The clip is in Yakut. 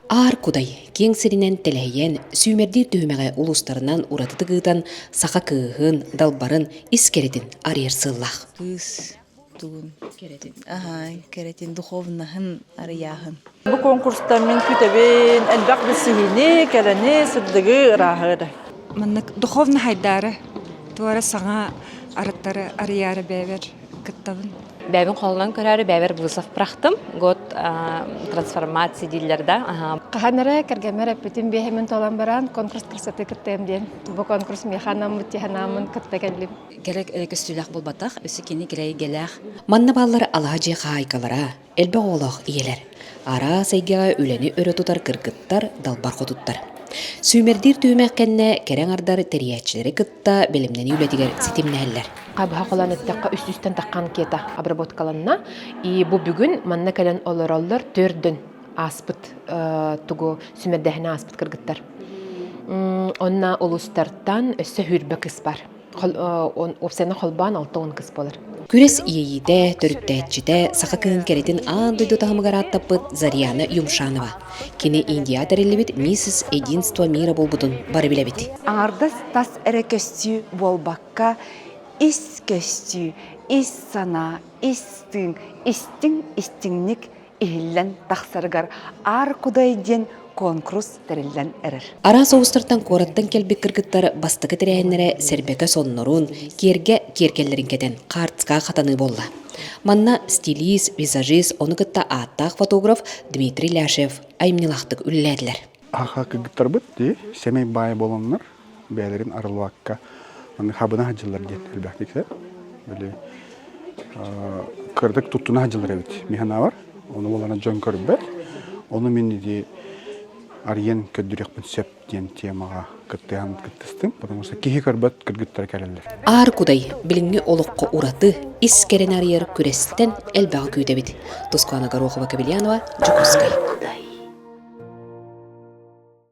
Аар Кудай киэҥ сиринэн тэлэһийэн, сүүмэрдиир түһүмэҕи улуустарынан уратытык ыытан саха кыыһын, далбарын ис кэрэтин арыйар сыаллаах. Кыыс тугун кэрэтин, аһаа, кэрэтин, духовнаһын арыйааһын. Бу конкурстан мин күтэбин элбэх билсиһиини, кэрэни, сырдыгы, ырааһы эрэ. Маннык духовно хайдаары, туора саҥа арыттары арыйаары бэйэбэр кыттабын. Бэйэбин холонон көрөөрү бэйэбэр вызов бырахтым. Год трансформации дииллэр да. Хаһан эрэ кэргэммэр эппитим биэһимин толон баран конкурс красоты кыттыам диэн. Бу конкурс миэхэ анаммыт дии санааммын кытта кэллим. Кэрэ көстүүлээх буолбатах, өссө кини кэрэ эйгэлээх. Манна бааллар алаһа дьиэ хаһаайкалара, Элбэх оҕолоох ийэлэр, араас эйгэҕэ үлэни өрө тутар кыргыттар, далбар хотуттар. Сүүмэрдиир түһүмэх кэннэ кэрэ аҥардар тэрийээччилэри кытта бэлэмнэнии үлэтигэр ситимнэһэллэр. Хабыһа холоон эттэххэ үс сүүстэн тахха анкета обработкаланна. И бу бүгүн манна кэлэн олороллор төрдөн ааспыт тугу сүмэрдээһини ааспыт кыргыттар. Онно улуустартан өссө хүрбэ кыс бар. Уопсайынан холбоон 60 кыс буолар. Күрэс иэйиитэ, төрүттээччитэ, саха кыһын кэрэтин аан дойду таһымыгар ааттаппыт Зарьяна Юмшанова. Кини Индияҕа тэриллибит «Миссис Единство мира» буолбутун бары билэбит. Аҥардас тас эрэ көстүү буолбакка, ис көстүү, ис санаа, ис тыын, истиҥ-истиҥник иһиллэн тахсарыгар Аар Кудай диэн куонкурус тэриллэн эрэр. Араас оҕустартан куораттан кэлбит кыргыттар бастакы тэрээһиннэрэ сэрбэкэ соннорун, киэргэ киэргэллэрин кэтэн хаартыскаҕа хатаныы буолла. Манна стилист, визажист, ону кытта ааттаах фотограф Дмитрий Ляшев айымньылаахтык үлэлээтилэр. Аха кыргыттарбыт дии сэмэй баай буоланнар бэйэлэрин арылыбакка маннык хабына сылдьаллар диэн элбэхтик сэ били кырдык туттуна сылдьаллар эбит мин санаабар ону буолана дьон көрбөт ону мин ити арыйан көрдөрүөхпүн сөп диэн темаҕа кыттыһан кыттыстым потому что киһи көрбөт кыргыттара кэлэллэр Аар Кудай билиҥҥи олоххо ураты, ис кэрэни арыйар күрэстэн элбэҕи күүтэбит. Тускуана Горохова-Кобельянова, Дьокуускай.